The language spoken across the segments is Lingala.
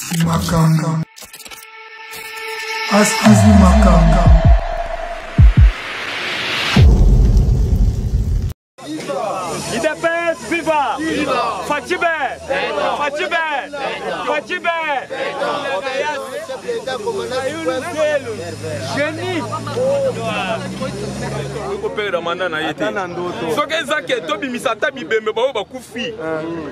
Makambo. Astv Makambo. UDPS viva! Viva! Fatshi Be! Fatshi Be! Fatshi Be! Génie! Koperdre mandat na ye te soki eza ke tobimisa ata bibembe baoyo bakufi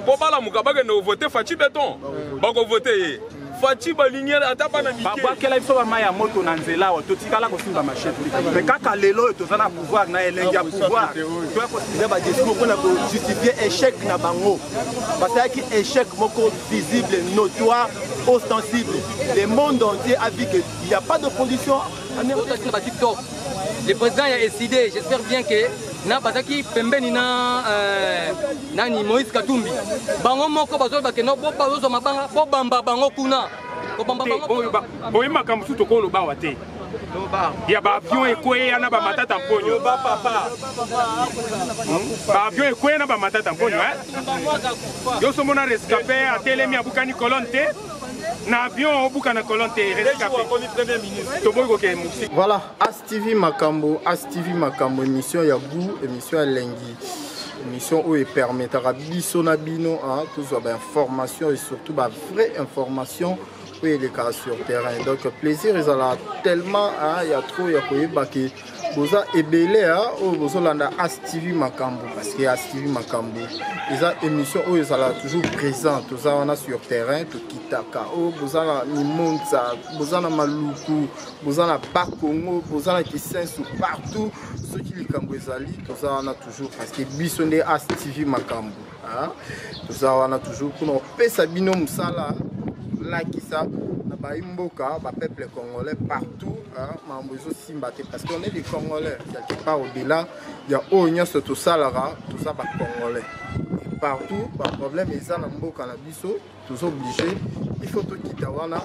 mpo balamuka bakende kovote Fatshi Beton, bakovote ye Fatshi, balingi ata bana mike. Babwakela biso bamai ya moto na nzela awa, totikala kosimba machette te. Mais kaka lelo oyo toza na pouvoir, na elengi ya pouvoir, eza badiscours mpona kojustifie échec na bango. Basalaki échec moko visible, notoire, ostensible. Le monde entier a vu que il n'y a pas d'opposition. Otatina batiktok, le président ya ECiDé, j'espère bien que na bazalaki pembeni na nani, Moïse Katumbi, bango moko bazoloba ke no, bazozwa mabanga, bobamba bango kuna, kobamba bango. Boye makambo mosusu tokoloba awa te, ya baavion ekweya na bamatata mponyo, baavion ekweya na bamatata mponyo. Yo so mona rescapé atelemi, abukani colonne te na avion, obuka na colonne te, rescapé, toboyi kokende mosika. Voilà, As TV Makambo, As TV Makambo, émission ya goût, émission ya lengi, émission oyo epermettaka biso na bino tozwa bainformation et surtout bavrai information oyo elekaka sur terrain. Donc plaisir ezalaka tellement ya trop ya koyeba ke boza ebele oyo bozolanda As TV Makambo, parce que As TV Makambo eza émission oyo ezalaka toujours présent. Toza wana sur terrain, tokitaka oyo boza na Mimonza, boza na Maluku, boza na Bakongo, boza na Kisensu, partout soki likambo ezali, toza wana toujours, parce que biso nde As TV Makambo, toza wana toujours mpona kopesa bino mosala, lakisa na bayi mboka, bapeuple congolais partout, makambo ezosimba te, parce qu'on est des Congolais quelque part. Au-delà ya oyo nyonso tosalaka, toza bacongolais. Partout baproblème eza na mboka na biso, toza obligé, il faut tokita wana,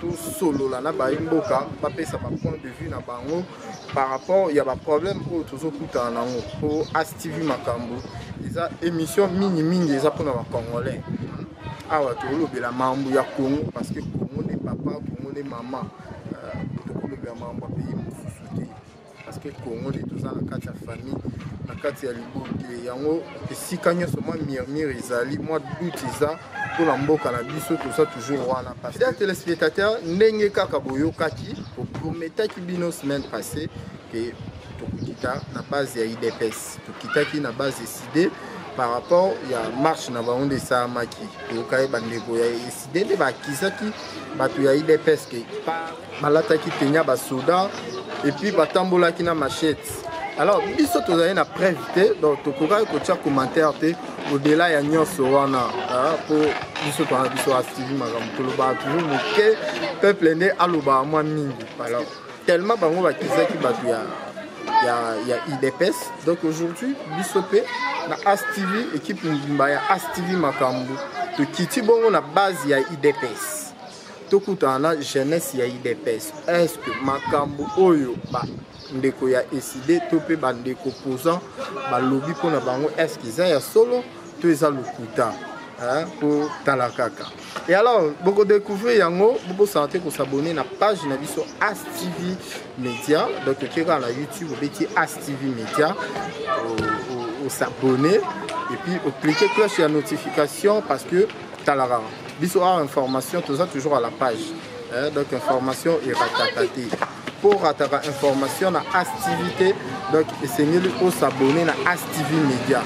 tosolola na bayi mboka, bapesa bapoint de vue na bango par rapport ya baproblème oyo tozokutana nango. Po As TV Makambo eza émission mingimingi eza mpona bacongolais. Awa tokolobela mambo ya Congo, parce que Congo nde papa, Congo nde mama. Tokolobela mambo ya pays mosusu te, parce que Congo nde toza na kati ya famille, na kati ya liboke yango. Esika nyonso mwa murmure ezali, mwa doute eza mpona mboka na biso, toza toujours wana. Fidèle téléspectateur, ndenge kaka boyokaki, toprometaki bino semaine passée ke tokokita na base ya UDPS. Tokitaki na base ECiDé par rapport ya marche na bango nde esalamaki. Toyoka ye, bandeko ya ECiDé nde baakizaki bato ya UDPS ke balataki tenue ya basoda et puis batambolaki na machette. Alors biso tozali na preuve te, donc tokokaki kotia commentaire te au-delà ya nyonso wana, mpo biso twana biso As TV Makambo tolobaka toujours moke, peuple nde alobaka mwa mingi. Alors tellement bango bakizaki bato ya UDPS, donc aujourd'hui biso mpe na As TV, équipe mobimba ya As TV Makambo, tokiti bongo na base ya UDPS, tokutana na jeunesse ya UDPS. Est ce que makambo oyo bandeko ya ECiDé to mpe bandeko opposant balobi mpona bango, est ce que eza ya solo to eza lokuta? Po tala kaka. Et alors bokodécouvrir yango. Bobosana te kos'abonner na page na biso As TV Média. Donc otie kaka na YouTube, obeti As TV Média, os'abonner et puis oclique cloche ya notification, parce que tala kaka, biso awa information toza toujours à la page, donc information erataka te. Mpo rataka information na As TV te, donc esengeli os'abonner na As TV Média.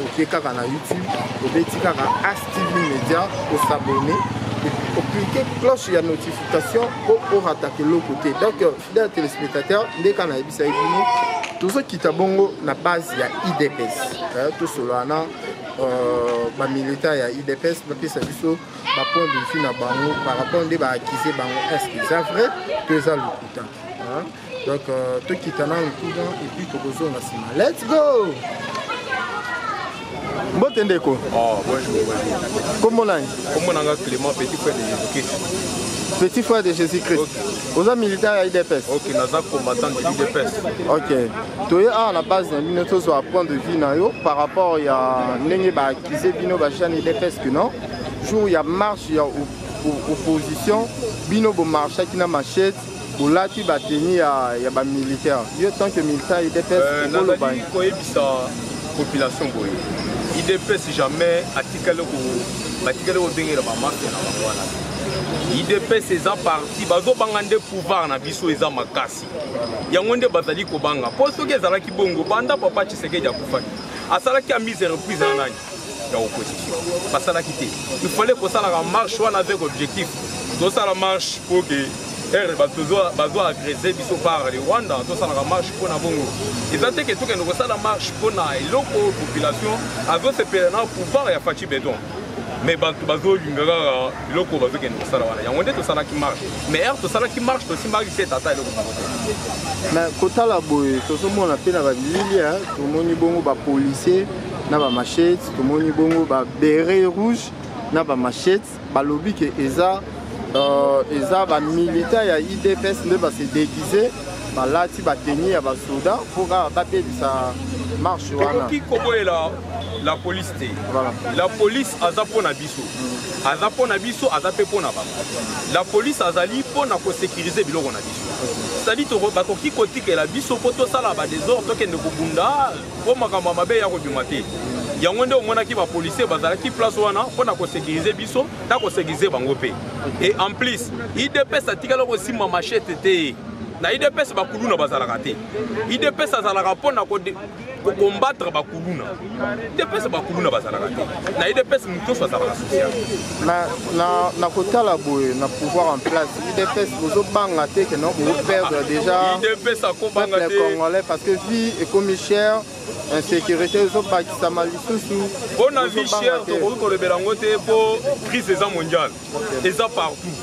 Otie kaka na YouTube, obeti kaka As TV Média, os'abonner, oclique cloche ya notification mpo orataka eloko te. Donc fidèle téléspectateur, nde kaka nayebisaki bino, tozokita bongo na base ya UDPS, tosolola na bamilitaire ya UDPS, bapesa biso bapoint de vue na bango par rapport nde baakize bango, est ce que eza vrai to eza lokuta? Donc tokita nanu kuna et puis tokozonga nsima. Let's go! Mbote ndeko. Oh, bonjour, bonjour. Kombo nani? Kombo nanga Clément, petit frère de Jésus-Christ. Petit frère de Jésus-Christ. Okay. Oza militaire ya UDPS? Ok, naza combattant de l'UDPS. Ok, toye awa na base na bino, tozwa point de vue na yo par rapport ya ndenge baakize bino bajeune UDPS que non, jour ya marche ya Opposition, bino bomarchaki na machette, bolati bateni ya bamilitaire. Yo, tant que militaire UDPS, okoloba? Nazali koyebisa population boye: UDPS jamais atikali batikali kobengela bamafia na bango wana. UDPS eza parti, bazobanga nde pouvoir na biso eza makasi, yango nde bazali kobanga. Mpo soki ezalaki bongo, banda papa Tshisekedi akufaki, asalaki ya mise reprise na nani ya opposition, basalaki te. Il fallait kosalaka marche wana avec objectif. Tosala marche po ke ere bato bazo agresse biso par le Rwanda. Tosalaka marche mpo na bongo. Eza te ke tokende kosala marche mpo na eloko. Population azosepela na pouvoir ya Fatshi Béton, mais bato bazolinga kaka biloko bazokende kosala wana. Yango nde tosalaki marche. Mais ere tosalaki marche, tosimbaki te tata eloko moko te. Mais kotala boye, tozomona mpe na babilili, tomoni bongo bapolicier na bamachete, tomoni bongo baberet rouge na bamachete. Balobi ke eza bamilitaire ya UDPS nde base déguise, balati bateni ya basoda mpo kaka babebisa marche wana. Tokoki koboyela la police te. La police aza mpo na biso, aza mpo na biso, aza mpe mpo na bango. La police azali mpo na kosécuriser biloko na biso. C'est-à-dire, bakoki kotikela biso mpo tosala badésordre, tokende kobunda mpo makambo ya mabe ya kobima te. Yango nde omonaki bapolicier bazalaki place wana mpo na kosécuriser biso na kosécuriser bango mpe. Et en plus, UDPS atikala kosimba machete te. Na UDPS bakuluna bazalaka te. UDPS azalaka mpo na kocombattre bakuluna. UDPS bakuluna bazalaka te. Na UDPS moto nyonso azalaka social. Na kotala boye, na pouvoir en place, UDPS bozobanga te ke non, boperdre déjà UDPS akobanga peuple te. congolais, parce que vie ekomi cher, insécurité ezobakisama lisusu? Mpo na vie Bozobanga chère, te? tokoki kolobela yango te, mpo crise eza mondiale, eza partout.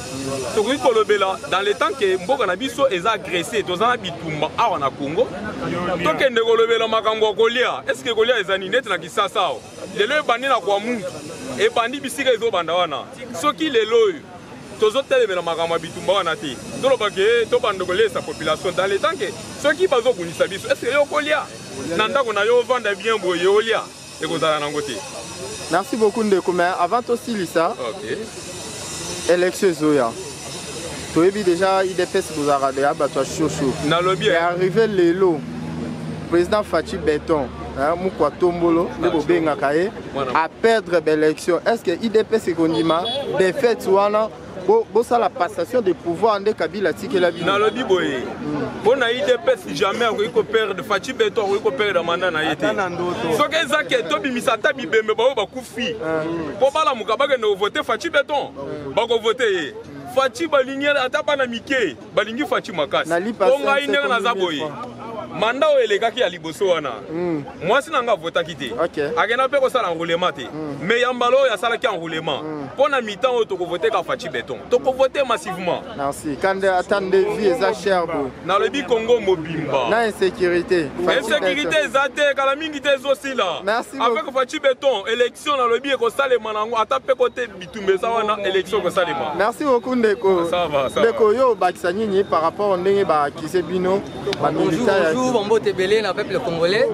Tokoki kolobela dans le temps ke mboka na biso eza agressé, toza na bitumba awa na Congo. Tokende kolobela makambo ya kolia, est-ce kolia eza nini? Neti na Kisasa awa lelo ebandi na Kwamouth, ebandi bisika ezobanda wana. Soki lelo oyo tozotelemela makambo ya bitumba wana te, toloba ke tobanda kolesa population dans le temps ke soki bazobundisa biso, est-ce yo kolia na ndako na yo, ovanda bien boye, olia, ekozala nango te. Merci beaucoup ndeko. Mais avant tosilisa, élection ezoya, toyebi déjà UDPS bozalaka deya bato ya shosho. Nalobi. Arrivé lelo, président Fatshi Béton, mukwa tombolo nde bobengaka ye, aperdre baélection, est ce que UDPS ekondima défaite wana, bosala passation de pouvoir nde Kabila atikela bino? Nalobi boye: mpo na UDPS jamais akoki koperdre. Fatshi Béton akoki koperdre mandat na ye te. Soki eza ke tobimisa ata bibembe baoyo bakufi mpo balamuka, bakende kovote Fatshi Béton, bakovote ye. Fatshi balingi, ata bana mike balingi Fatshi makasi. Mpo ngai ndenge naza boye, mandat oyo elekaki ya liboso wana, mwasi na nga avotaki te, akenda mpe kosala enrôlement te. Mais ya mbala oyo asalaki enrôlement. Mpo na mi-temps oyo, tokovote ka Fatshi Béton, tokovote massivement. Merci. Kande ata nde vie eza cher bo? Nalobi Congo mobimba. Na insécurité? Insécurité eza te, kala mingi te ezosila. Merci. Avec Fatshi Béton, élection nalobi ekosalema nango, ata mpe kote bitumba eza wana, élection ekosalema. Merci beaucoup ndeko. Ça va, ça. Ndeko, yo obakisa nini par rapport ndenge baakise bino bamilitaire? Bonjour, bambote ebele na peuple congolais.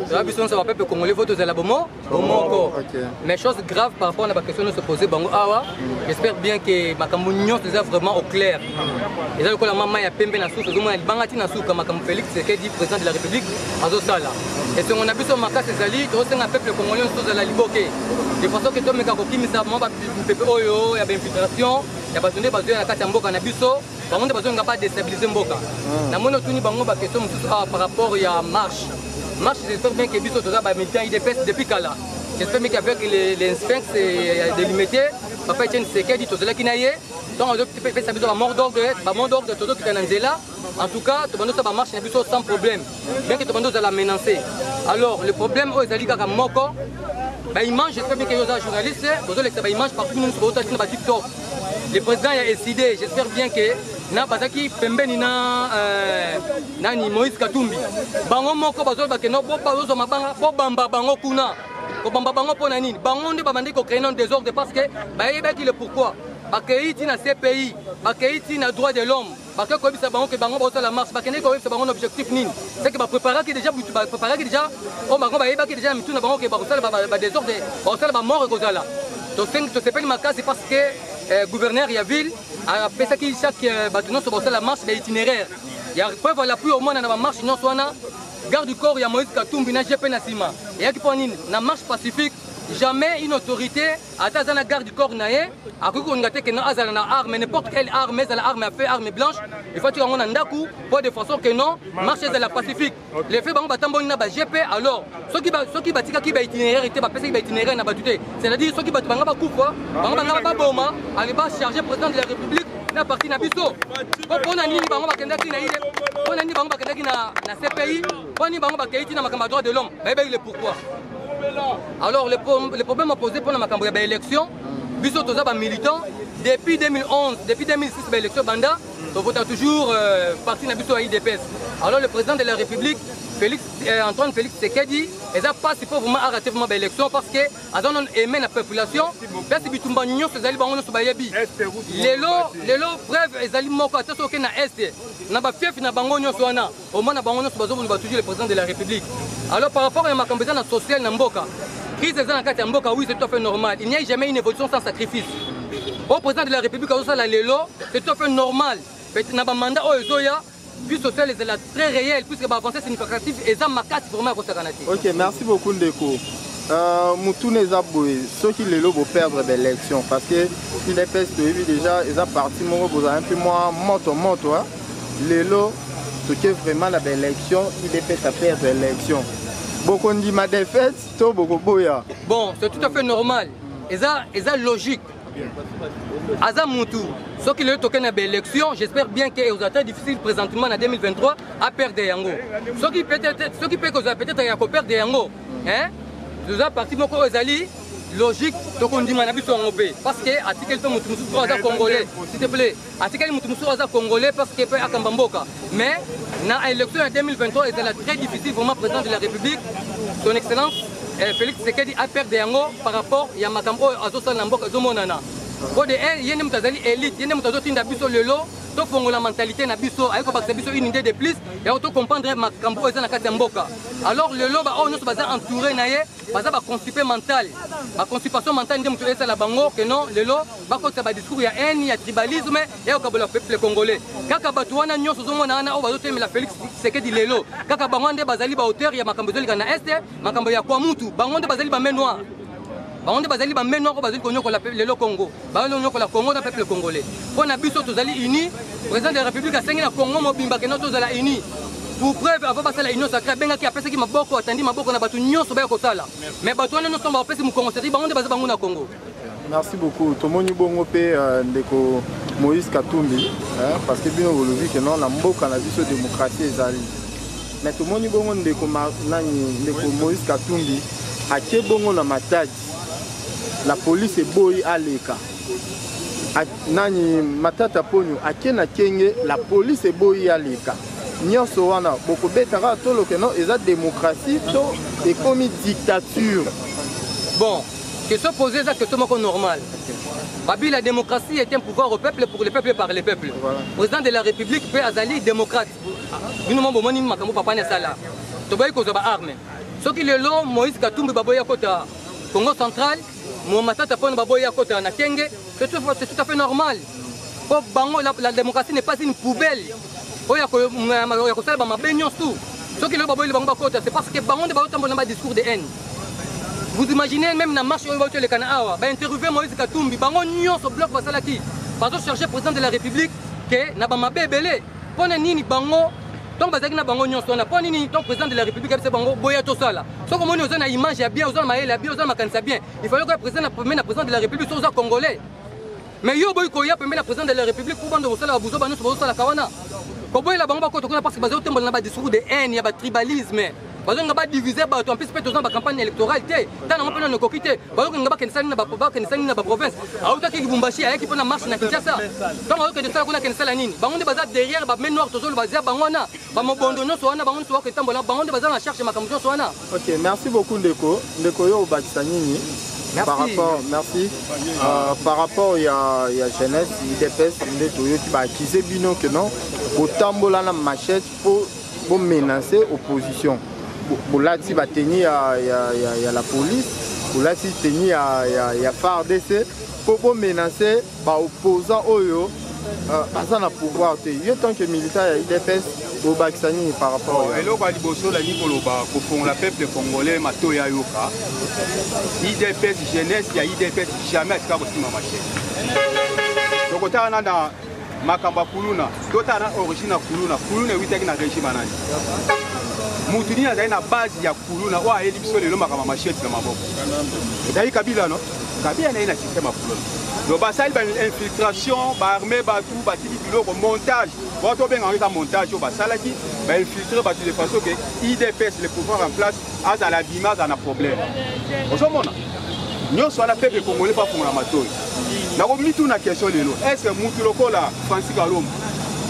Toza biso nyonso bapeuple congolais, faut tozala bomo bomoko. Mais chose grave par rapport na baquestion nyonso posé bango awa, j'espère bien que makambo nyonso eza vraiment au clair. Eza lokola mama ya pembe na susu, ozomona libanga ntina suka. Makambo Félix Tshisekedi, président de la République, azosala, esengo na biso makasi ezali. Tozosenga peuple congolais nyonso tozala liboke, de façon ke tomeka kokimisa mwa bampepe oyo ya bainfiltration ya bato nde bazoya na kati ya mboka na biso. Bango nde bazolinga badéstabiliser mboka. Namoni otuni bango baquestion mosusu awa par rapport ya marche. Marche, j'espère bien que biso toza bamilitant UDPS depuis kala. J'espère bien qu'avec les sphinx de Limete, papa Etienne Tshisekedi, tozalaki na ye ntango azopesa biso bamot d'ordre, bamot d'ordre, tozokita na nzela. En tout cas, tobandi osala bamarche na biso sans problème, bien que tobandi ozala menacé. Alors le problème oyo ezali kaka moko, baimage. J'espère bien que yo oza journaliste, bozolekisa baimage partout nyonso, bozotala na baTikTok. Le président ya ECiDé, j'espère bien que na bazalaki pembeni na nani, Moïse Katumbi. Bango moko bazoloba ke no, bazozwa mabanga bobamba bango kuna. Kobamba bango mpo na nini? Bango nde babandi kocréer non désordre, parce que bayebaki le pourquoi. Bakei ti na CPI, bakei ti na droit de l'homme, bakei koyebisa bango ke bango bazosala marche. Bakendeki koyebisa bango na objectif nini? C'est que bapréparaki déjà, bapréparaki déjà oyo bango bayebaki déjà na mitu na bango ke bakosala badésordre, bakosala bamort, ekozala. Tosepeli makasi parce que Gouverneur ya ville apesaki chaque bato nyonso bakosala marche ba itinéraire ya preuve à l'appui. Omona na bamarche nyonso wana, garde du corps ya Moïse Katumbi na GP na nsima eyaki. Mpo nini? Na marche pacifique, jamais une autorité, ata aza na garde du corps na ye, akoki kolinga te que non azala na arme, n'importe quelle arme, ezala arme ya feu, arme blanche. Il faut tika yango na ndako po de façon que non, marche ezala pacifique. Le fait bango batamboli na ba GP, alors soki batikaki baitinéraire te, bapesaki baitinéraire na bato te, c'est-à-dire soki bato banga bakufa, bango banga baboma, ale bacharge président de la République na parti na biso. Mpo na nini bango bakendaki na ile? Mpo na nini bango bakendaki na CPI? Mpo nini bango bakei ti na makambo ya droit de l'homme? Bayebaki le pourquoi. Alors le problème posé mpona makambo ya baélection, biso toza bamilitant depuis 2011, depuis 2006, baélection banda tovota toujours parti na biso ya UDPS. Alors le président de la République, Félix Antoine Félix Tshisekedi, eza mpasi mpo vraiment arate vraiment baélection, parce que aza nano aimé na population. Place bitumba nyonso ezali, bango nyonso bayebi. Lelo preuve ezali moko, ata soki oke na Est, na bafief na bango nyonso wana, omona bango nyonso bazoboluba toujours le président de la République. Alors par rapport ya makambo eza na social na mboka, crise eza na kati ya mboka, oui, c'est tout à fait normal. Il n'y a jamais une évolution sans sacrifice. Au président de la République azosala lelo, c'est tout à fait normal. Na bamandat oyo ezoya, vie sociale ezala très réelle, puisque baavancée significative eza makasi vraiment ya kosakana te. Ok, merci beaucoup ndeko. Mutuna eza boye: soki lelo boperdre baélection, parce que UDPS toyebi déjà eza parti moko bozala mpe mwa moto moto, lelo toke vraiment na baélection, UDPS aperdre élection, bokondima défaite to bokoboya? Bon, c'est tout à fait normal, eza logique. Aza mutu, soki lelo tokende na baélection, j'espère bien que ezala très difficile présentement na 2023 aperdre yango. Soki peut-être, soki mpe kozala peut-être ya koperdre yango, toza parti moko oyo ezali logique, tokondima na biso yango mpe, parce que atikeli mpe motu mosusu oyo aza Congolais, s'il te plaît, atikeli motu mosusu oyo aza Congolais, parce que mpe akamba mboka. Mais na élection ya 2023, ezala très difficile vraiment président de la République, son excellence Félix Tshisekedi, aperdre yango par rapport ya makambo oyo azosala na mboka. Ezomonana po de un, ye nde moto azali élite, ye nde moto azotinda biso lelo tofongola mentalité na biso, aye kobakisa biso une idée de plus yango tocomprendre makambo oyo eza na kati ya mboka. Alors lelo baoyo nyonso baza entouré na ye baza baconstipé mental, baconstipation mentale nde moto esala bango que non, lelo bakotisa badiscours ya haine, ya tribalisme, ya kokabola peuple congolais. Kaka bato wana nyonso ozomona wana oyo bazotelemela Félix Tshisekedi lelo, kaka bango nde bazali baauteur ya makambo ezoleka na Est, makambo ya Kwamouth. Bango nde bazali bamain noire, bango nde bazali bamain noire oyo bazali konyokola lelo Congo, bazonyokola Congo na peuple congolais. Mpo na biso tozali uni. Président de la République asengi na Congo mobimba que non, tozala uni. Pour preuve, avant basala union sacrée, abengaki, apesaki maboko, atandi maboko na bato nyonso baya kosala. Mais bato wana nyonso bapesi mokongo, c'est bango nde baza bango na Congo. Merci beaucoup. Tomoni bongo mpe ndeko Moïse Katumbi, parce que bino bolobi que non, na mboka na biso démocratie ezali, mais tomoni bongo ndeko nani, ndeko Moïse Katumbi atie bongo na Matadi, la police eboyi aleka. Nani, Matata Ponyo akie na Kenge, la police eboyi aleka. Nyonso wana bokobetaka toloke non, eza démocratie to ekomi dictature? Bon, question posée eza question moko normale. Babi, la démocratie est un pouvoir au peuple, pour le peuple, par le peuple. Voilà. Président de la République mpe azali démocrate. Bino mo bomoni makambo papa ni asala, toboyi kozwa baarme. Soki lelo Moïse Katumbi baboyi akota Congo Central, mo Matata mpona baboyi akota na Kenge, c'est tout à fait normal. Po bango, la démocratie n'est pas une poubelle oyo ya kosala bamabe nyonso. Soki lelo baboyi bango bakota, c'est parce que bango nde bazotambola na badiscours de haine. Vous imaginez même na marche oyo baotoleka na awa, bainterviewe Moïse Katumbi, bango nyonso bloc basalaki, bazocharge président de la République que na bamabe ebele. Mpo na nini bango ntango bazalaki na bango nyonso wana? Mpo nini ntango président de la République abisa bango boya tosala? Soki omoni oza na image ya bien, oza na mayele ya bien, oza na makanisi ya bien, il fallait koya président na pembeni na président de la République. Soki oza Congolais, mais yo oboyi koya pembeni na président de la République mpo bando kosala babuzoba nyonso bazosalaka wana, koboyela bango bakota kuna, parce que bazotembola na badiscours de haine, ya batribalisme, bazolinga badivise bato. En plus mpe toza na bacampagne électorale te, ntango yango mpe nano ekoki te. Bazolinga bakendesani nini na baprovince? Autaki Lubumbashi, ayaki mpo na marche na Kinshasa. Ntango azokende sala kuna, akende sala nini? Bango nde baza derrière bamain noire, tozoloba eza bango wana, bamobondo nyonso wana, bango nyonso bakotambola, bango nde baza na charge makambo nyonso wana. Ok, merci beaucoup ndeko. Ndeko, yo obakisa nini? Merci. Par rapport, merci, par rapport ya jeunesse UDPS nde toyoki baakize bino que non, botambola na machette mpo bomenace opposition, bolati bateni ya la police. Bolati tenue ya FARDC mpo bomenace baopposant oyo baza na pouvoir te. Yo tant que militant ya UDPS, obakisa nini par rapport? Eloko ya liboso nalingi koloba, kofongola peuple congolais matoyi ayoka: UDPS, jeunesse ya UDPS jamais atika kosimba machete. Tokotala na na makambo ya kuluna, totala na origine ya kuluna. Kuluna ewitaki na régime ya nani? Mutu nini azali na base ya kuluna oyo ayeli biso lelo makambo ya machete na maboko? Ezali Kabila, no? Kabila na ye na système ya kuluna. Donc basali bainfiltration, baarme bato, batiki biloko, montage bao tobenga yango eza montage oyo basalaki, bainfiltre bato de façon ke UDPS, le pouvoir en place, azala abima, azala na problème. Ozomona nyonso wana, peuple congolais fa afongola matoi. Nakomituna question lelo: est ce que mutu lokola Francis Kalombo,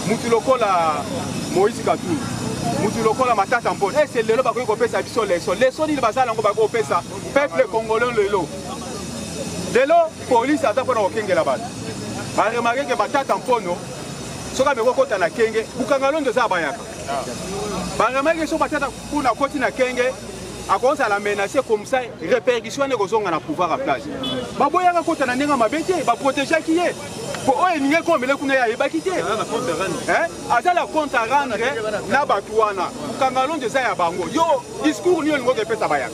mutu lokola Moïse Katumbi, mutu lokola Matata Mpone, est ce que lelo bakoki kopesa biso leçon? Leçon nini bazala yango bakoki kopesa peuple congolais lelo? Lelo police aza mpona kokengela bato. Baremarquer ke Matata Mpono, soki ameki kokota na Kenge, Bukanga Londo eza bayaka. Baremarquer soki Matata kuna akoti na Kenge, akozala menace. Comme ça répercussion wana ekozonga na pouvoir en place. Baboyaka kota na ndenge mabe te, baprotégeaki ye po oyo elingi ekomele kuna, ye ayebaki te, aza la compte à rendre na bato wana. Bukanga Londo eza ya bango. Yo discours nini olingi okepesa bayaka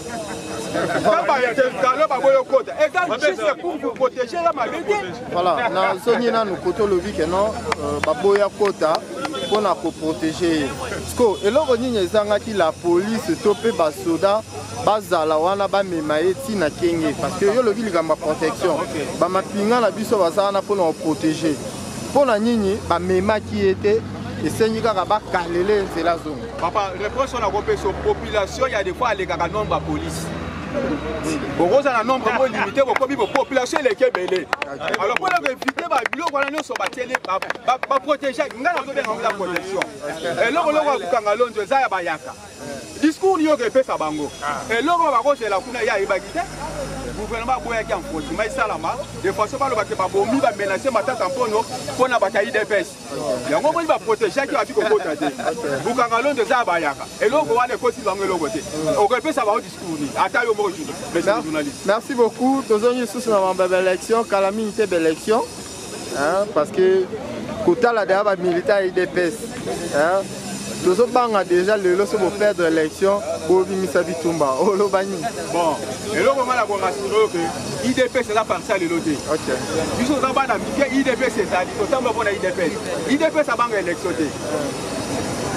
kalo baboyi okota? Eza juste pour vous protéger, ya mabe te. Voilà, nazongi nanu kote olobi ke non, baboya kota mpona koprotéger ye. Siko eloko nini ezangaki la police to mpe basoda bazala wana, bamema ye ntina Kenge? Parce que yo olobi likambo ya protection, bamapinga na biso baza wana mpona koprotéger. Mpona nini bamemaki ye te? Esengi kaka bakalele nzela zongo? Papa, réponse wana akopesa population ya des fois alekaka nombre ya police. Bokozala nombre mo limité, bokomi population eleki ebele. Alors mpona koéviter babiloko wana nyonso, batieli baprotéger. Ngai nazobenga yango eza protection. Eloko loko ya Kokanga Lonzo eza ya bayaka. Discours nini oyo epesa bango eloko oyo bakozela kuna, ye ayebaki te. Gouvernement aboyaki enforcement esalama de façon balobake babomi, bamenace Matata Mpono mpona bato ya UDPS. Yango moni baprotégeaki, babi kokota te. Bukanga Londo eza ya bayaka. Eloko wana ekoti bango eloko te. Okopesa bango discours nini? Ata yo moko, monsieur journaliste. Merci beaucoup. Tozongi lisusu na mambo ya baélection. Kala mingi te baélection, parce que kotala deya bamilitaire ya UDPS, tozobanga déjà lelo so boperdre élection, bobimisa bitumba. Oloba nini? Bon, eloko nga na korassurer oyo ke UDPS eza parti ya lelo te. Biso toza bana mike, UDPS ezali, totambola mpona UDPS. UDPS abanga élection te.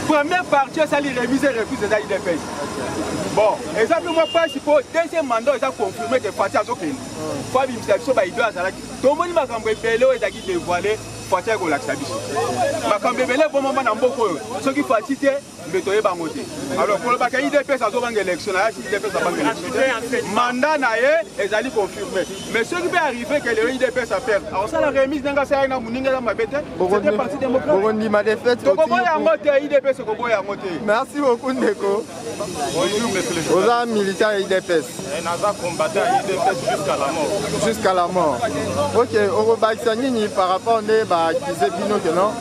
Première partie esali remise et refuse, eza UDPS. Bon, eza mpe mwa mpasi mpo deuxième mandat eza confirmé ke Fatshi azokende. Fo abimisa biso baidée azalaki. Tomoni makambo ebele oyo ezalaki dévoilé. Fatshi akolakisa biso makambo ebele ebomama na mboka oyo. Soki Fatshi te, mbe toyeba yango te. Alors kolobaka UDPS azobanga élection, na yasi UDPS abanga élection te. Mandat na ye ezali confirmé. Mais soki mpe arrivé ke lelo UDPS aperdre, akosala remise ndenge asalaki na moninga, eza mabe te. C'était parti démocrate. Bokondima défaite? Tokoboya yango te, UDPS ekoboya yango te. Merci beaucoup, ndeko. Bonjour, monsieur le Oza militaire ya UDPS? Naza combattant ya UDPS jusqu'à la mort. Jusqu'à la mort, ok. Okobakisa nini par rapport nde baakize bino ke non,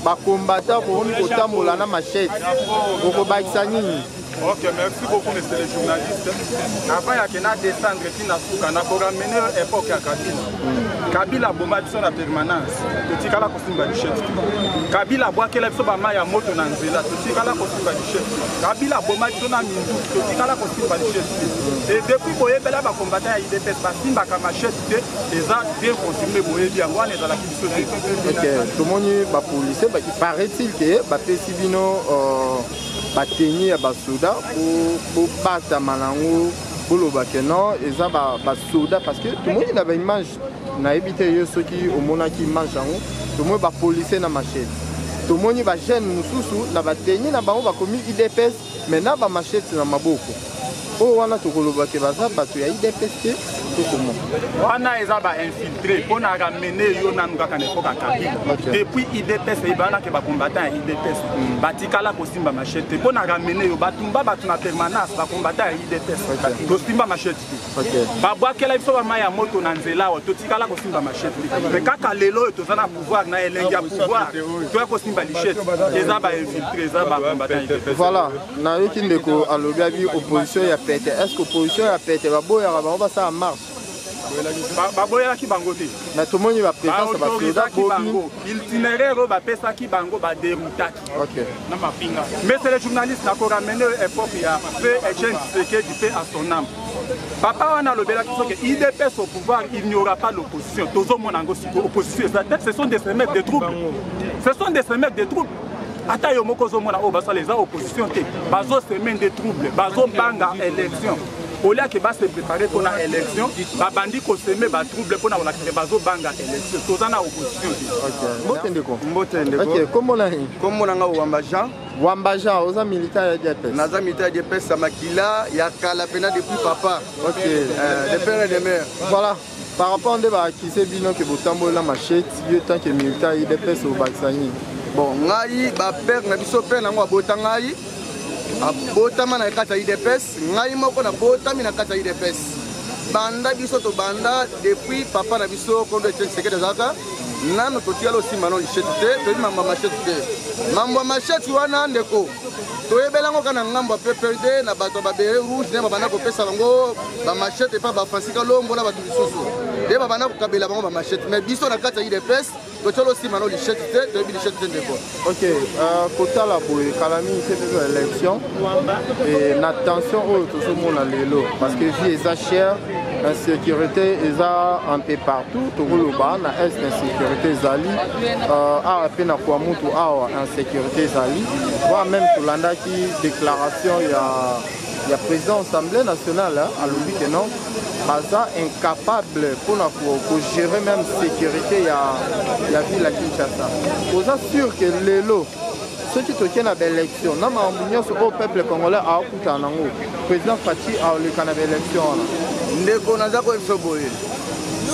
bacombattant bokomi kotambola na machete? Okobakisa nini? Ok, merci beaucoup, monsieur le journaliste. Avant ya na descendre ntina suka, nakoramener époque ya Kabila. Kabila aboma biso na permanence, totikala kosimba machette te. Kabila abwakela biso bamai ya moto na nzela, totikala kosimba machette te. Kabila aboma biso na minduki, totikala kosimba machette te. Et depuis boyebela bacombattant ya UDPS basimbaka machette te, eza bien confirmé, boyebi yango wana, ezalaki biso te. Ok, tomoni bapolicier, paraît-il ke bapesi bino batenue ya basoda, bobatama nango, boloba ke non, eza basoda, parce que tomoni na baimage, nayebi te yo soki omonaki image yango, tomoni bapolicier na machete, tomoni bajeune mosusu na batenue na bango bakomi UDPS, mais na bamachete na maboko. Oyo wana tokoloba ke baza bato ya UDPS te to komo? Wana eza bainfiltré. Mpo na ramener yo nanu kaka na époque ya Kabila, depuis UDPS eyebanaki, bacombattant ya UDPS batikala kosimba machete te. Mpo na ramener yo, batumba bato na permanence, bacombattant ya UDPS tosimba machete te. Babwakela biso bamai ya moto na nzela awa, totikala kosimba machete te. Mais kaka lelo oyo toza na pouvoir, na elengi ya pouvoir, toya kosimba machete, eza bainfiltré, eza bacombattant ya UDPS. Voilà, nayoki ndeko alobi abi opposition ya pete. Est ce que opposition ya pete baboyaka bango basala marche? Baboyelaki bango te. Mais tomoni baprésence ya basoda bango, itinéraire oyo bapesaki bango, baderoutaki. Na mapinga. Mais c'est le journaliste, nakoramener époque ya feu Etienne Tshisekedi, paix à son âme. Papa wana alobelaki soki UDPS au pouvoir, il n'y aura pas l'opposition. Tozomona yango sikoyo, opposition eza te. Ce sont des semeurs de troubles, ce sont des semeurs de troubles. Ata yo moko ozomona oyo basala eza opposition te, bazosemer nde trouble, bazobanga élection. Oliaki base préparer mpona élection, babandi kosemer batrouble mpona kolakisa bazobanga élection. Toza na opposition te. Mbote ndeko. Mbote ndeko. Ok, kombo nani? Kombo na nga Wamba Jean. Wamba Jean, oza militaire ya UDPS? Naza militaire ya UDPS ya makila ya kala pena, depuis papa. De père et de mère. Voilà, par rapport nde baaccuse bino ke botambolela machette, yo tant que militaire ya UDPS, obakisa nini? Bon, ngai bapère na biso, père nango abota ngai, abotama na kati ya UDPS. Ngai moko nabotami na kati ya UDPS. Banda biso tobanda, depuis papa na biso kondo Etienne Tshisekedi azalaka nano, totikala osimba no machette te. Toyebi mambo ya machette te. Mambo ya machette wana, ndeko, toyebelango kaka na ngambo ya PPRD, na bato ya babérets rouges, nde babanda kopesa bango bamachette epa baFrancis Kalombo na bato lisusu, nde babanda kokabela bango bamachette. Mais biso na kati ya UDPS, totiala osima no machette te. Toyebi machette te, ndeko. Ok, kotala boye, kala mingi te mpe élection e na tension oyo tozomona lelo, parce que vie eza chère, insécurité eza un peu partout. Tokoloba na Est insécurité ezali, awa mpe na Kwamouth awa insécurité ezali, voire même tolandaki déclaration ya président Assemblée nationale, alobi ke non, baza incapable mpona kogérer même sécurité ya ville ya Kinshasa. Oza sûr ke lelo soki tokei na baélection, na makambo nyonso oyo peuple congolais aokutana nango, président Fatshi aoleka na baélection wana? Ndeko, naza koyebisa boye: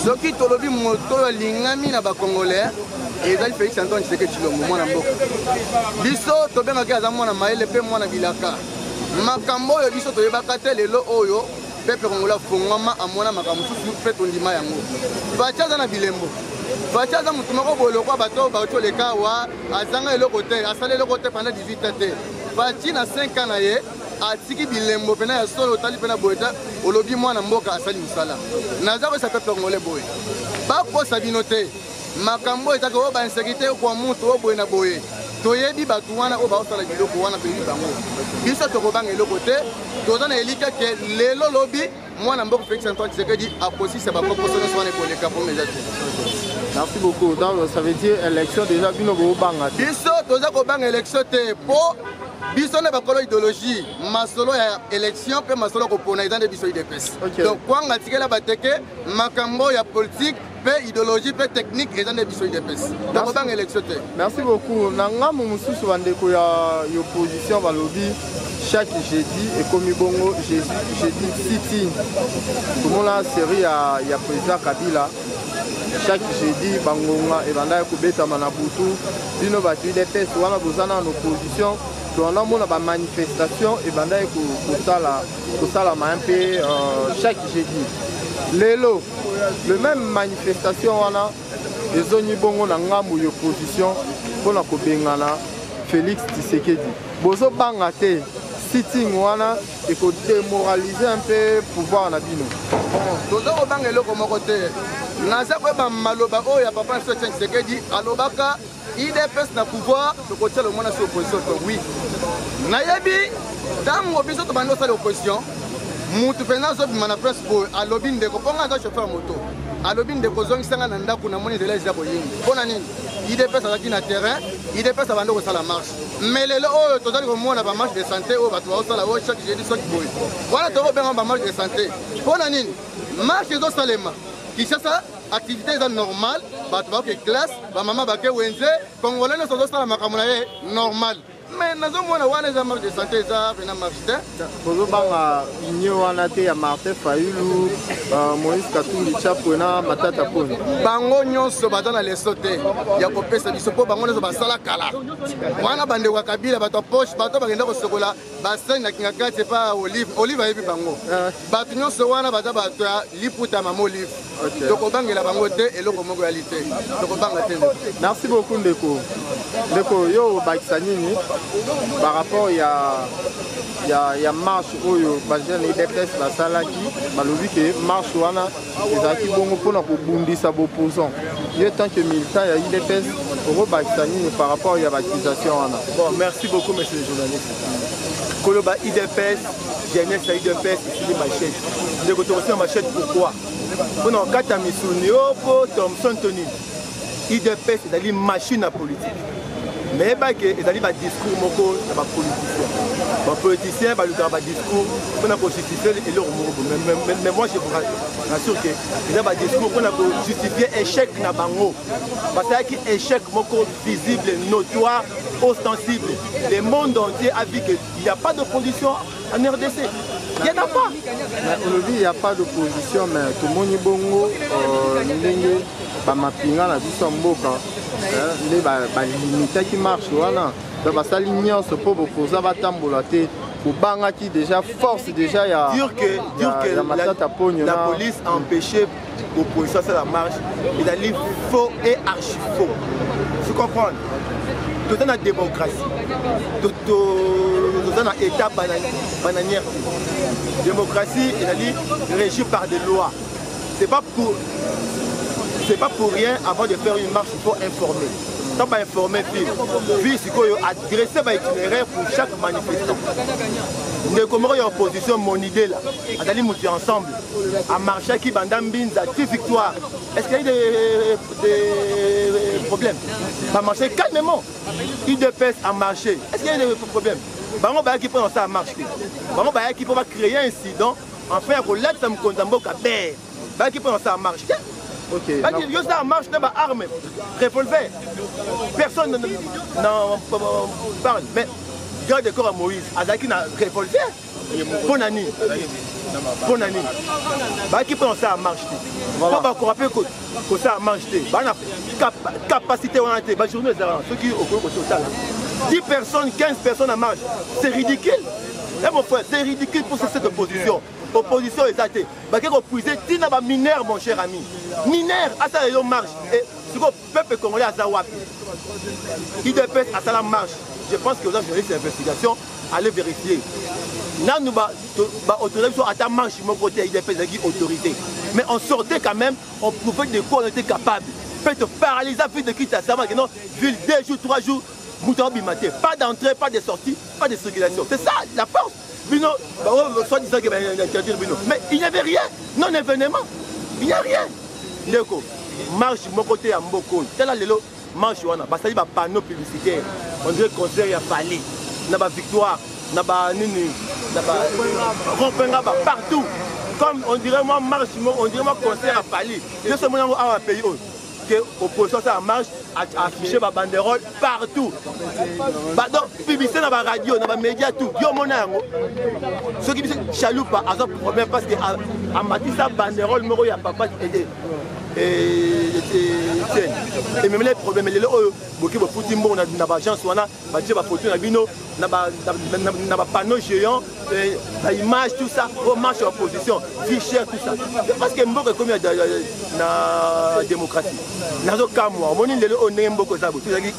soki tolobi moto oyo alingami na bacongolais, ezali Félix Antoine Tshisekedi Tshilombo, mwana mboka. Biso tobengaki aza mwana mayele mpe mwana bilaka. Makambo oyo biso toyebaka te, lelo oyo peuple congolais afongwama, amona makambo mosusu mpe tondima yango. Fatshi aza na bilembo. Fatshi aza motu moko boye lokwa bato oyo bauti oleka awa, azanga eloko te, asali eloko te pendant 18 ans te. Fatshi na 5 ans na ye atiki bilembo mpena ya solo. Otali mpena boye te, olobi mwana mboka asali mosala. Naza koyesa peuple congolais boye: bakosa bino te. Makambo oyo ezaki oyo bainsécurité okwa mutu oyo boye na boye, toyebi bato wana oyo baosala biloko wana, toyebi bango. Biso tokobanga eloko te. Toza na elikya ke lelo lobi mwana mboka Félix Antoine Tshisekedi akosisa bakokoso nyonso wana, ekoleka po eza te. Merci beaucoup. Donc ça veut dire élection déjà bino bobanga te? Biso toza kobanga élection te, po biso nde bakolo idéologie. Masolo ya élection mpe masolo ya kopona eza nde biso UDPS. Donc kwanga tikela bateke, makambo ya politique mpe idéologie mpe technique eza nde biso UDPS. Tokobanga élection te. Merci beaucoup. Na ngambo mosusu, bandeko ya opposition balobi chaque jeudi ekomi bongo jeudi sit-in. Tomona série ya président Kabila, chaque jeudi bangonga ebandaki kobetama na butu. Bino bato UDPS wana boza na opposition, tolanda mona bamanifestation ebandaki kosalama mpe chaque jeudi. Lelo le même manifestation wana ezongi bongo na ngambo ya opposition mpona kobengana Félix Tshisekedi. Bozobanga te sit-in wana ekodémoraliser un peu pouvoir na bino? Toza kobanga eloko moko te. Naza koyeba maloba oyo ya papa biso Etienne Tshisekedi alobaka: UDPS na pouvoir, tokotia lomona si opposition to. Oui, nayebi ntango biso tobandi kosala opposition, mutu mpenza azobima na presse boye, alobi: "Ndeko," mpo nga aza chauffeur moto, alobi: "Ndeko, ozongisanga na ndako, namoni nzela eza koyinga." Mpo na nini? UDPS azalaki na terrain, UDPS abandi kosala marche. Mais lelo oyo tozali komona bamarche de santé oyo bato baosala oyo chaque jeudi, soki boye wana tokobenga bamarche de santé. Mpo na nini marche ezosalema? Kinshasa activité eza normal, bato baoke classe, bamama bake wenze, congolais nyonso azosala makambo na ye normal. Mais nazomona wana eza marche de santé, eza pena marche te. Bozobanga union wana te ya Martin Fayulu, Moïse Katumbi Chapwe na Matata Ponyo? Bango nyonso baza na leso te ya kopesa biso, mpo bango nyonso basala kala wana. Bandeko ya Kabila, bato ya poche, bato bakenda kosokola basani na kinga kati epa Olive. Olive ayebi bango. Bato nyonso wana baza bato ya liputa ya mama Olive. Tokobangela bango te, eloko moko yali te, tokobanga te, ndeko. Merci beaucoup, ndeko. Ndeko, yo obakisa nini? Par rapport ya ya, ya marche oyo bajeune UDPS basalaki, balobi ke marche wana ezalaki bongo mpona kobundisa baopposant. Yo tant que militant ya UDPS, okobakisa nini par rapport ya baaccusation wana? Bon, merci beaucoup, monsieur le journaliste. Koloba UDPS, jeunesse ya UDPS esili machette, ndeko, tokosila machette pourquoi? Mpona kokata misuni o mpo Thomson to nini? UDPS ezali machine ya politique, mais yebake ezali badiscours moko na bapoliticien. Bapoliticien balukaka badiscours mpona kojustifie eloko moko, mais moi je vous rassure que eza badiscours mpona kojustifie échec na bango. Basalaki échec moko visible, notoire, ostensible. Le monde entier a vu que il n'y a pas d'opposition en RDC. Il n'y en a pas. Mais olobi il n'y a pas d'opposition, mais tomoni bongo ndenge bamapinga na biso ya mboka nde balimitaki marche wana. Donc basali nyonso mpo bopoza batambola te, kobangaki déjà force déjà ya dire que, dire que ya Matata Ponyo. La police a empêché l'opposition à la marche, ezali faux et archi faux. Tu comprends? Toza na démocratie, toza na état bananière te. Démocratie ezali régie par des lois. C'est pas pour rien, avant de faire une marche, il faut informer. Tant bainformer ville, ville sikoyo adresse baitinéraire pour chaque manifestant. Ndeko moko ya opposition, Monidela, azali moto ya Ensemble, amarchaki banda Mbinza ti Victoire. Est ce qu'il y a eu des problèmes? Bamarché calmement. UDPS a marché, est ce qu'il y a eu des problèmes? Bango bayaki mpo na kosala marche te. Bango bayaki mpo bacréer incident enfin ya kolatisa mokonzi ya mboka bere. Bayaki mpo na kosala marche te. Baki yo sala marche na baarme, revolver, personne n'en parle. Mais garde de corps ya Moïse azalaki na revolver mpo na nini? Mpo na nini bayaki mpo na kosala marche te? Mpo bakoka mpe kosala marche te, baa na capacité wana te. Bajournaux ezalaka, soki okoki kosala 10 personnes, 15 personnes en marche, c'est ridicule. Eh mon frère, c'est ridicule pour cette opposition. Opposition eza te. Bake kopuise ntina baminere, mon cher ami, minere asala yo marche. Sikoyo peuple congolais aza wapi? UDPS asala marche? Je pense que oza journaliste d'investigation, allez vérifier nanu. Baautorité biso ata marche moko te UDPS ezalaki autorité, mais on sortait quand même, on prouvait de quoi on était capable. Peut te paralyser ville de Kinshasa, non, ville 2 jours, 3 jours, moto abima te, pas d'entrée, pas de sortie, pas de circulation. C'est ça la force. Bino soit disant que interdire bino, mais il n'y avait rien, non événement, il n'y a rien. Ndeko, marche moko te ya mboka oyo. Tala lelo marche wana, basali bapanneau publicitaire, on dirait concert ya Fally, na bavictoire, na banini, na barond-point, ba partout, comme on dirait moi marche, on dirait moi concert ya Fally. Nyonso omoni yango awa, pays oyo que opposition asala marche, affiche babanderole partout, donc publicité na baradio, na bamédia, tout. Yo omona yango. Soki biso Chalupa aza problème parce que amatisa banderole moko ya papa Etienne, ememela problème. Lelo oyo boki bofuti mbongo na baagence wana, batie bafoto na bino na bapanneau géant, baimage, tout ça, o marche ya opposition, vie chère, tout ça. C'est parce que mboka ekomi na démocratie. Nazokamwa, omoni lelo oyo ndenge mboka eza boye. Tozalaki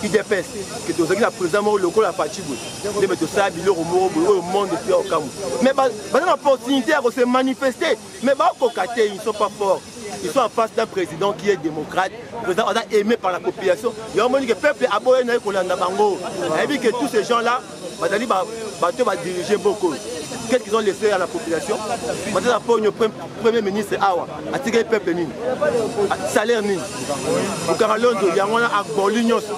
UDPS ke tozalaki na président moko lokola Fatshi boye, nde me tosala biloko moko boye oyo monde mpe okamwa. Mais baza na opportunité ya kose manifester, mais baokoka te. Ils sont pas forts, ils sont en face d'un président qui est démocrate, président aza aimé par la population. Yango omoni ke peuple aboye na ye kolanda bango. Ayebi que tous ces gens là bazali bato badirige mboka. Qu'est-ce qu'ils ont laissé à la population? Matata Ponyo, premier ministre awa, atikali peuple nini? Salaire nini? Bukanga Lonzo, yango wana aboli nyonso.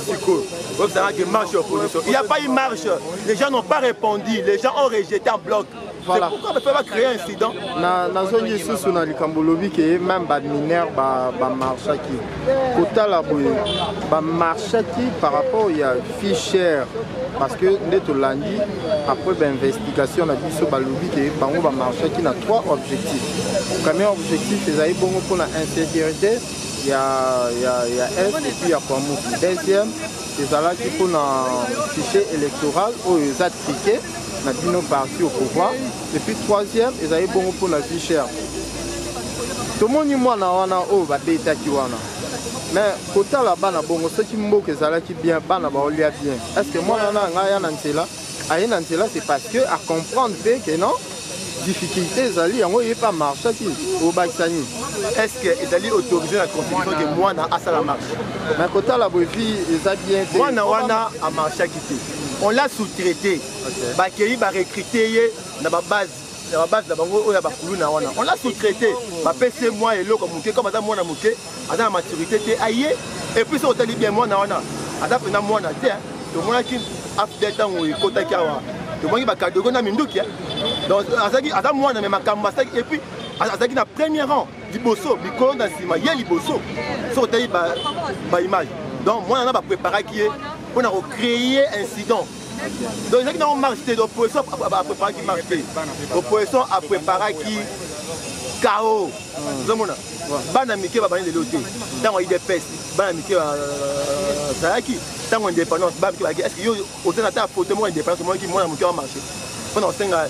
Sikoyo oyebisaka ke marche ya opposition, il n'y a pas eu marche. Les gens n'ont pas répondu, les gens ont rejeté en bloc. Voilà. C'est pourquoi ba créer incident. Na nazongi lisusu na likambo olobi ke même baminere bamarchaki. Kotala boye, bamarchaki par rapport ya vie chère, parce que nde tolandi après bainvestigation na biso, balobi ke bango bamarchaki na trois objectifs. Premier objectif ezali bongo mpona insécurité ya est et puis ya Kwamouth. Deuxième ezalaki mpona fichier électoral oyo eza truqué na bino parti au pouvoir, et puis troisième ezali bongo mpona vie chère. Tomoni mwana wana oyo babetaki wana, mais kotala bana bongo, soki mboka ezalaki bien, bana baolia bien, est ce que mwana wana ngai aya na nzela, aye na nzela, c'est parce que acomprendre mpe que non, difficulté ezali yango, ye mpe amarchaki. Obakisa nini? Est ce que ezali autorisé na constitution ke mwana asala marche? Mais kotala boye, vie eza bien te. Mwana wana amarchaki te, on l'a sous-traité. Bakei barecrute ye na babase, na babase na bango oyo ya bakuluna wana. On l'a sous-traité, bapesi ye mwa eloko moke. Comme aza mwana moke, aza na maturité te, aye. Et puis soki otali bien, mwana wana aza mpenza mwana te. Tomonaki AFDL ntango ekotaki awa, tomonaki bakadogo na minduki. Donc azalaki, aza mwana, mais makambo asalaki, et puis azalaki na premier rang, liboso, mikolo na nsima, ye liboso. Soki otali baimage, donc mwana na bapréparaki ye mpona kocréer incident. Donc ezalaki nango marche te. Opposition apréparaki marche te, opposition apréparaki chaos. Ozomona bana mike babandi lelo te. Ntango ya UDPS, bana mike bazalaki. Ntango indépendance, bana mike bazalaki. Est ce que yo oza na ta photo moko indépendance omonaki mwana moke amarche mpona kosenga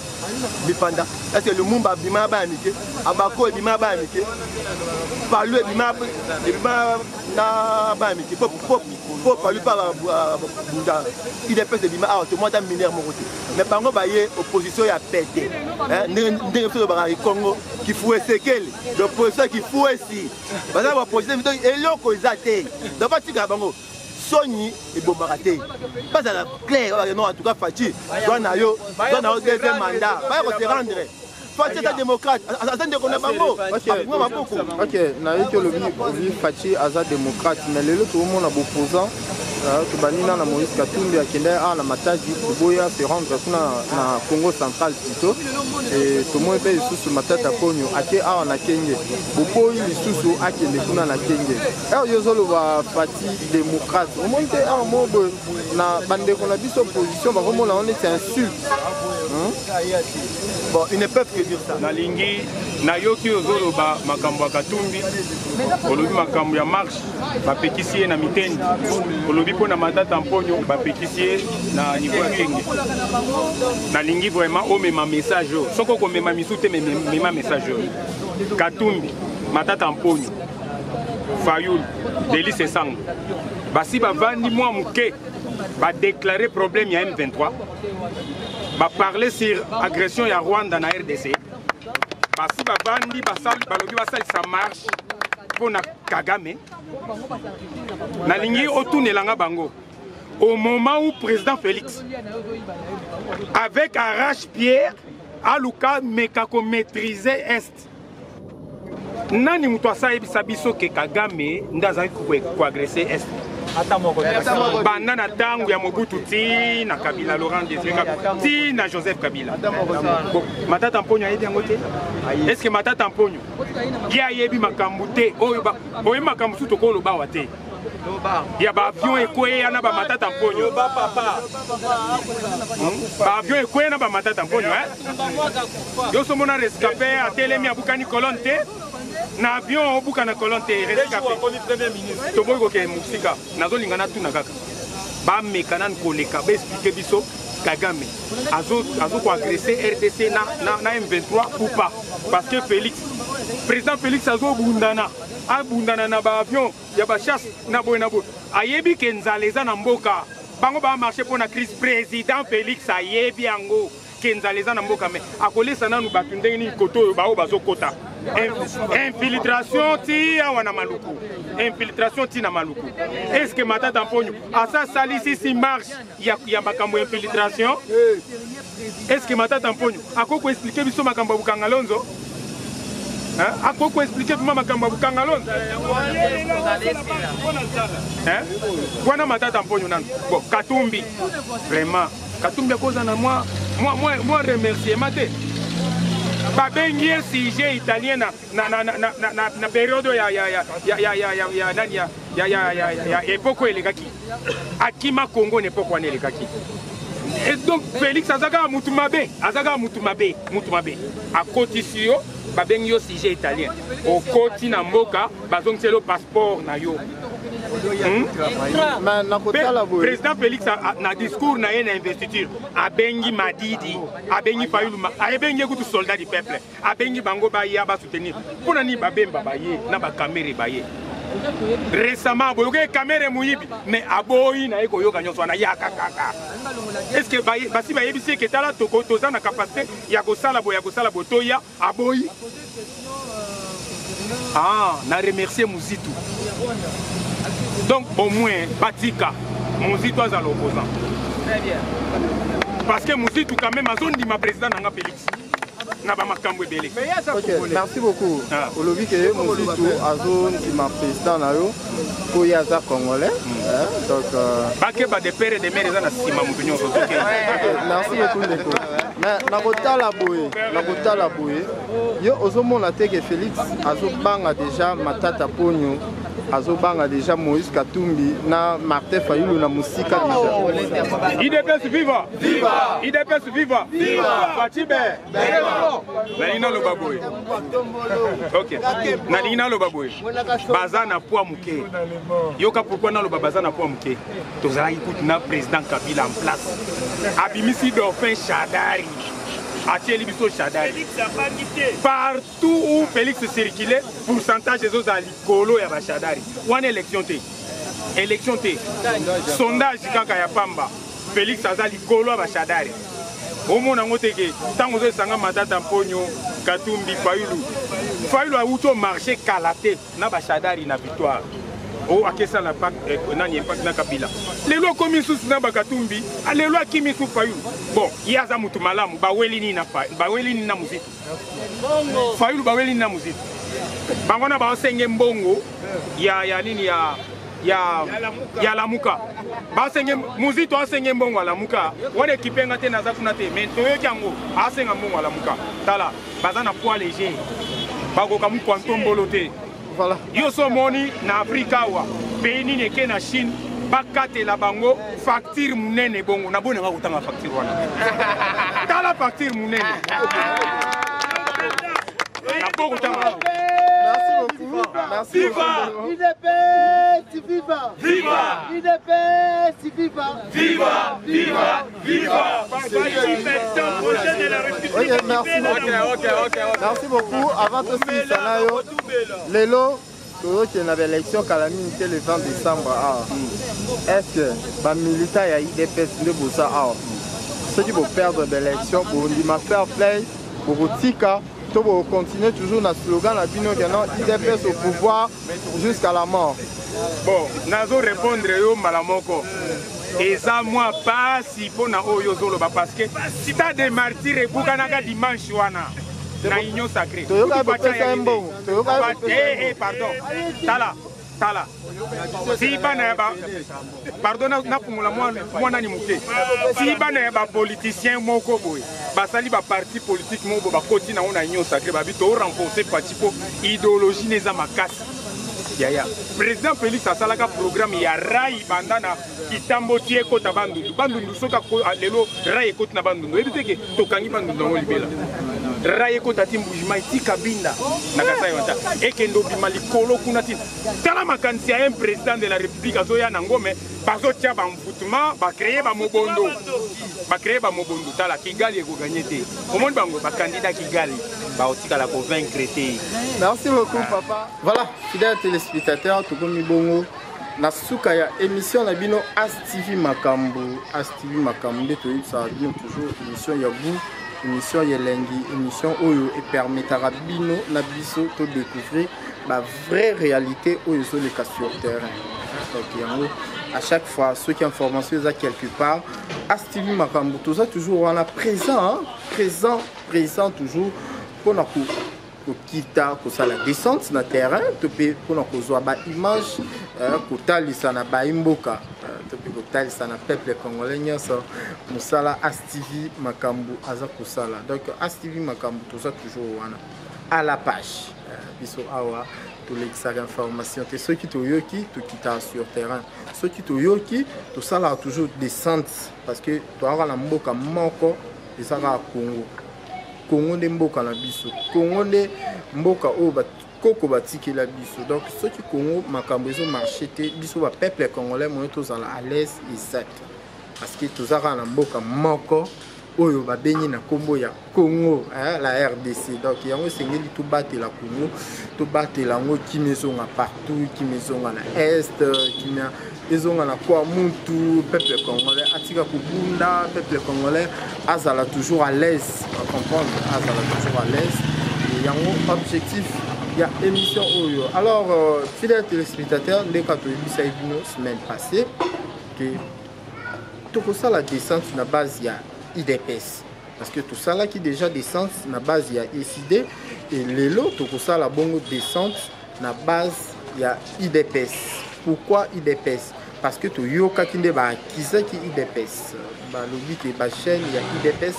lipanda? Est ce que Lumumba abima na bana mike? Abako ebima na bana mike? Palu ebima na bana mike? Po Palu mpa bunda. UDPS ebima awa, tomona ata mineur moko te. Mais bango baye opposition ya pete ndenge biso tolobaka Congo kifuesekele, l'opposition kifuesi, baza baopposition, donc eloko eza te. Donc batikala bango, soni ebombaka te, bazala clair. Non, en tout cas Fatshi, zwa na yo, zwa na yo deuxième mandat. Baya kose rendre, Fatshi aza démocrate, aza ndeko na bango, afunga maboko. Ok, nayoki olobi olobi Fatshi aza démocrate, mais lelo tokomona boposant, tobandi na Moïse Katumbi, akende awa na Matadi, koboya se rendre kuna na Congo Central plutôt. Tomoni mpe lisusu Matata Ponyo ake awa na Kenge, boboyi lisusu akende kuna na Kenge. Ere yo ozoloba Fatshi démocrate, omoni te awa mo boye na bandeko na biso opposition bakomona ngo neti insulte? Bon, ils ne peuvent que dire ça. Nalingi nayoki ozoloba makambo ya Katumbi, olobi makambo ya marche, bapekisi ye na Mitendi, olobi mpo na Matata Mponyo, bapekisi ye na niveau ya Kenge. Nalingi vraiment omema message oyo. Soki okomema misu te, mema message oyo: Katumbi, Matata Mponyo, Fayulu, Delly Sesanga basi bavandi mwa moke, badéclare problème ya M23, baparle sur agression ya Rwanda na RDC. Basi bavandi, balobi basalisa marche mpo na Kagame. Nalingi otunelanga bango, au moment où président Félix avec arrache pierre aluka meka komaîtriser est, nani moto asayebisa biso ke Kagame nde azalaki koagresser est banda na ntango ya Mobutu ti na Kabila, Laurent Désiré Kabila, ti na Joseph Kabila? Bon, Matata Mponyo ayebi yango te? Est ce que Matata Mponyo ye ayebi makambo te oyo oyebi makambo su tokoloba awa te ya baavion ekweya na bamatata Mponyo? Baavion ekweya na bamatata Mponyo, yo so mona rescapé atelemi, abukani colonne te na avion, obuka na colonne te, rescapé. Toboyi kokende mosika. Nazolinga natuna kaka, bameka nani koleka baexpliquer biso, Kagame azokoagresser RDC na M23 ou pas? Parce que Félix, président Félix azobundana, abundana na baavion ya bachasse na boye na boye. Ayebi ke nzala eza na mboka. Bango bamarche mpo na crise. Président Félix ayebi yango ke nzala eza na mboka, mais akolesa nanu bato ndenge nini? Koto oyo baoyo bazokota infiltration ti awa na Maluku, infiltration ti na Maluku. Est ce que Matata Mponyo asa asalisi marche ya makambo ya infiltration? Est ce que Matata Mponyo akoki koexpliquer biso makambo ya Bukanga Lonzo? Akoki koexpliquer vraiment makambo ya Bukanga Lonzo wana? Matata Mponyo nanu. Bon, Katumbi, vraiment Katumbi akoza na mwa remerciement te. Babengi ye sujet italien na période ya nani, ya époque oyo elekaki. Akima Congo na époque wana elekaki. Et donc Félix aza kaka mutu mabe, aza kaka mutu mabe, mutu mabe akotisi yo. Babengi yo sujet italien, okoti na mboka, bazongiseli yo passeport na yo. Président Félix, na discours na ye na investiture, abengi Madidi, abengi Fayulu, abengi ye kutu soldat du peuple, abengi bango baya basoutenir. Mpo na nini babemba baye na bakamere baye récemment? Boyoki Kamere moyibi, mais aboyi na ye koyoka nyonso wana, yaka kaka. Est ce que basi bayebisi eke tala, toza na capacité ya kosala boye, ya kosala boye, toya? Aboyi. Ah, na remercier Muzitu. Donc au moins batika Muzitu azala opposant, parce que Muzitu quand même azondima président nanga Félix na bamakambo ebele. Ok, merci beaucoup. Ah. Olobi ke Mozitu azondima président na yo mpo ye aza congolais. Donc bakeba de père et de mère eza na nsima moto nyonso. Merci beaucoup, ndeko. Mais nakotala boye, nakotala boye, yo ozomona te ke Félix azobanga déjà Matata Ponyo, azobanga déjà Moïse Katumbi na Martin Fayulu na mosika déjà? UDPS viva! Viva! UDPS viva! Viva! Fatshi be! Nalingi naloba boye, ok, nalingi naloba boye, baza na poids moke. Yoka, pourquoi naloba baza na poids moke? Tozalaki kutu na président Kabila en place, abimisi dauphin Shadari, atieli biso Shadari. Partout où Félix circulait, pourcentage ezozala likolo ya bashadari wana. Élection te, élection te, sondage kaka ya pamba, Félix aza likolo ya bashadari. Omona yango te ke ntango ozoesanga Matata Mponyo, Katumbi, Fayulu. Fayulu awuti omarché kala te na bashadari na victoire o akesala nani impact na Kabila. Lelo akomi lisusu na bakatumbi, lelo akimi su Fayulu. Bon, ye aza motu malamu. Baweli nini na baweli nini na Muzitu? Fayulu baweli nini na Muzitu? Bango na baosenge mbongo ya nini, ya Lamuka. Basenge Muzito asenge mbongo ya Lamuka wana, ekipe nga te, naza kuna te, mais toyoki yango, asenga mbongo ya Lamuka. Tala, baza na poids léger, bakoka mokwantombolo te. Voilà. Yo so omoni na Afrika awa, pays nini eke na Chine, bakatela bango facture monene bongo? Nabonanga kotanga facture wana. Tala facture monene, nabo kotanga. Merci beaucoup. Merci. Viva! UDPS viva! Viva! UDPS viva! Viva! Viva! Viva! Ok, merci beaucoup. Merci beaucoup. Avant tosilisa na yo, lelo tozokende na baélection kala mingi te, le 20 décembre awa. Est ce que bamilitant ya UDPS nde boza awa, soki boperdre baélection, bondima fair play, bokotika to bokontinue toujours na slogan na bino ke non, UDPS au pouvoir jusqu'à la mort? Bon, nazo répondre yo mbala moko. Eza mwa pasi mpona oyo ozoloba, parce que stade de Martyr ebukanaka dimanche wana na Union sacrée. Toyoka bopesa ye mbongo, toyoka bopesa ye. Eh, pardon, tala, tala, si bana ya ba, pardon, nafungola mwanani moke, si bana ya bapoliticien moko boye basali baparti politique moko boye, bakoti nango na Union sacrée, babi torenforce parti mpo idéologie ne eza makasi. Yaya, président Félix asalaka programme ya rail banda na Kitambo ti ekota Bandundu. Bandundu soki lelo rail ekoti na Bandundu, oyebi te ke tokangi Bandundu yango libela. Rail ekota ti Mbujimai, ti Kabinda na Kasai wanta, ekende obima likolo kuna ti. Tala makanisi ya un président de la République azoya nango, mais bazotia bamvoutement, bacréer bamobondo, bacréer bamobondo. Tala, Kigali ekoganye te. Omoni bango bacandidat Kigali baotikala kovaincre te. Merci beaucoup, papa. Voilà, fidèle téléspectateur, tokomi bongo na suka ya émission na bino As TV Makambo. As TV Makambo nde toyebisaka bino toujours, émission ya goût, émission ya elengi, émission oyo epermetaka bino na biso todécouvrir bavrai réalité oyo ezoleka sur terrain. Donc yango, à chaque fois soki information eza quelque part, As TV Makambo toza toujours wana présent, hein? Présent, présent toujours mpona kokita kosala descente na terrain to mpe mpona kozwa baimage, kotalisa na bayi mboka to mpe kotalisa na peuple congolais nyonso mosala As TV Makambo aza kosala. Donc As TV Makambo toza toujours wana à la page. Biso awa tolekisaka information te. Soki toyoki, tokitaka sur terrain. Soki toyoki, tosalaka toujours descente, parce que toyaka na mboka moko, eza kaka Congo. Congo nde mboka na biso, Congo nde mboka oyo bakoko batikela biso. Donc soki Congo makambo ezo marche te, biso ba peuple congolais moyen tozala à l'aise eza te, parce que toza kaka na mboka moko oyo babengi na nkombo ya Congo, hein, la RDC. Donc yango esengeli tobatela Congo, tobatela yango, kimia ezonga partout, kimia ezonga na est, kimia ezonga na kwa mutu. Peuple congolais atika kobunda, peuple congolais azala toujours à l'aise, comprendre, azala toujours à l'aise. Et yango objectif ya émission oyo. Alors fidèle téléspectateur, ndeka toyebisaki bino semaine passée que tokosala descente na base ya UDPS, parce que tosalaki déjà descente na base ya ECD et lelo tokosala bongo descente na base ya UDPS. Pourquoi UDPS? Parce que toyokaki nde baakizaki UDPS, balobi ke bachaîne ya UDPS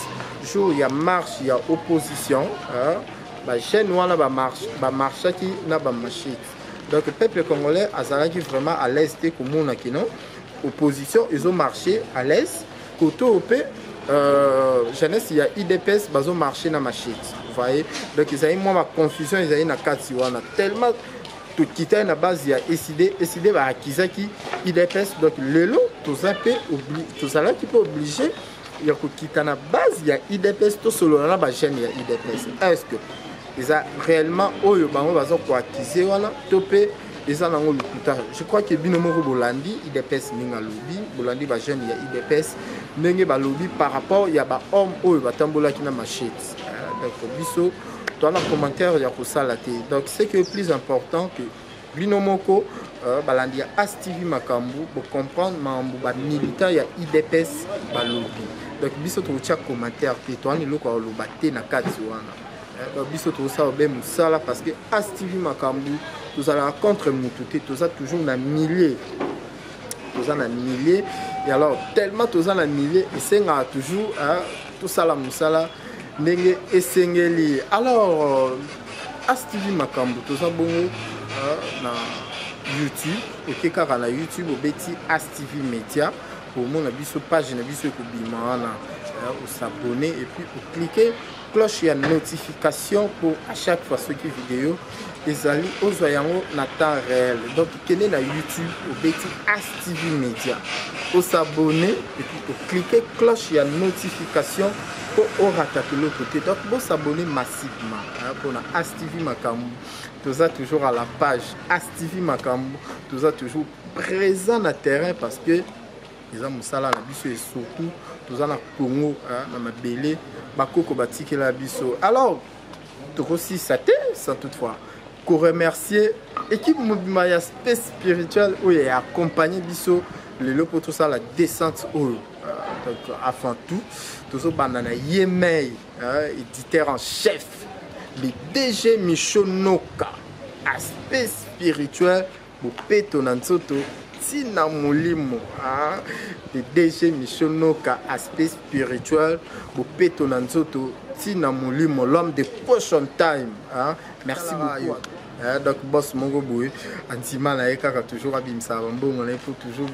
jour ya marche ya opposition, hein, bachaîne wana bamarchaki na bamachete. Donc peuple congolais azalaki vraiment à l'aise te komona kino opposition ezomarche à l'aise, koto oyo mpe jeunesse ya UDPS bazomarche na machete. Voyez, donc ezali mwa baconfusion ezali na kati wana, tellement tokitaki na base ya ECD, ECD baakizaki UDPS. Donc lelo toza mpe tozalaki mpe obligé ya kokita na base ya UDPS, tosolola na bajeune ya UDPS. Est ce que eza réellement oyo bango baza koakize wana to mpe eza nango lokuta? Je crois que bino moko bolandi UDPS ndenge alobi, bolandi bajeune ya UDPS ndenge balobi par rapport ya bahomme oyo batambolaki na machete. Donc biso toza na commentaire ya kosala te. Donc ce qui est plus important que bino moko balandi ya As TV Makambo bocomprendre makambo bamilitant ya UDPS balobi. Donc biso tokotia commentaire te, towana eloko ya koloba te na kati wana. Donc biso tozosala be mosala, parce que As TV Makambo tozalaka contre motu te, toza toujours na milieu, toza na milieu. Et alors tellement toza na milieu, esengaka toujours tosala mosala ndenge esengeli. Alors As TV Makambo toza bongo na YouTube. Oke kaka na YouTube, obeti As TV Media, omona biso, page na biso ekobima wana. Osabonner et puis oclique cloche ya notification pour à chaque fois soki vidéo ezali, ozwa yango na temps réel. Donc kende na YouTube, obeti As TV Media, osabonner et puis oclique cloche ya notification mpo orata eloko te. Donc bosabonner massivement mpona As TV Makambo. Toza toujours à la page. As TV Makambo toza toujours présent na terrain, parce que eza mosala na biso et surtout toza na Congo, na mabele bakoko batikela biso. Alors tokosisa te sans toutefois koremercier équipe mobima ya space spirituel oyo ya accompagner biso lelo mpo tosala descente oyo. Donc avant tout tozobanda na ye mei, éditeur en chef, le DG Micho Noka, aspect spirituel, bopeto na nzoto ntina molimo. Le DG Micho Noka, aspect spirituel, bopeto na nzoto ntina molimo, l'homme de caution time, hein? Merci beaucoup. Donc boss moko boye andima na ye kaka toujours abimisaka bambongo na ye mpo toujours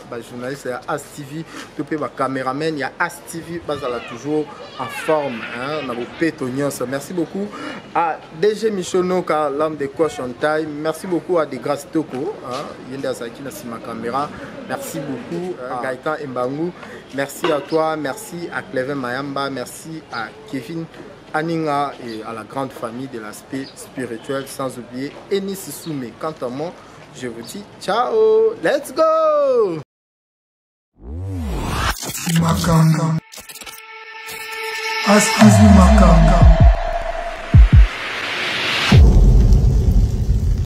bajournaliste ya As TV to mpe bacameraman ya As TV bazala toujours en forme, hein, na bopeto nyonso. Merci beaucoup à DG Michonoka, l'homme de Caution Time. Merci beaucoup à Degrace Toko, hein, ye nde azalaki na nsima caméra. Merci beaucoup à Gaëtan Embangu, merci à toi. Merci à Clevin Mayamba, merci à Kevin Aninga et à la grande famille de l'aspect spirituel, sans oublier Enis Soumé. Quant à moi, je vous dis ciao, let's go! Makambo. As TV Makambo.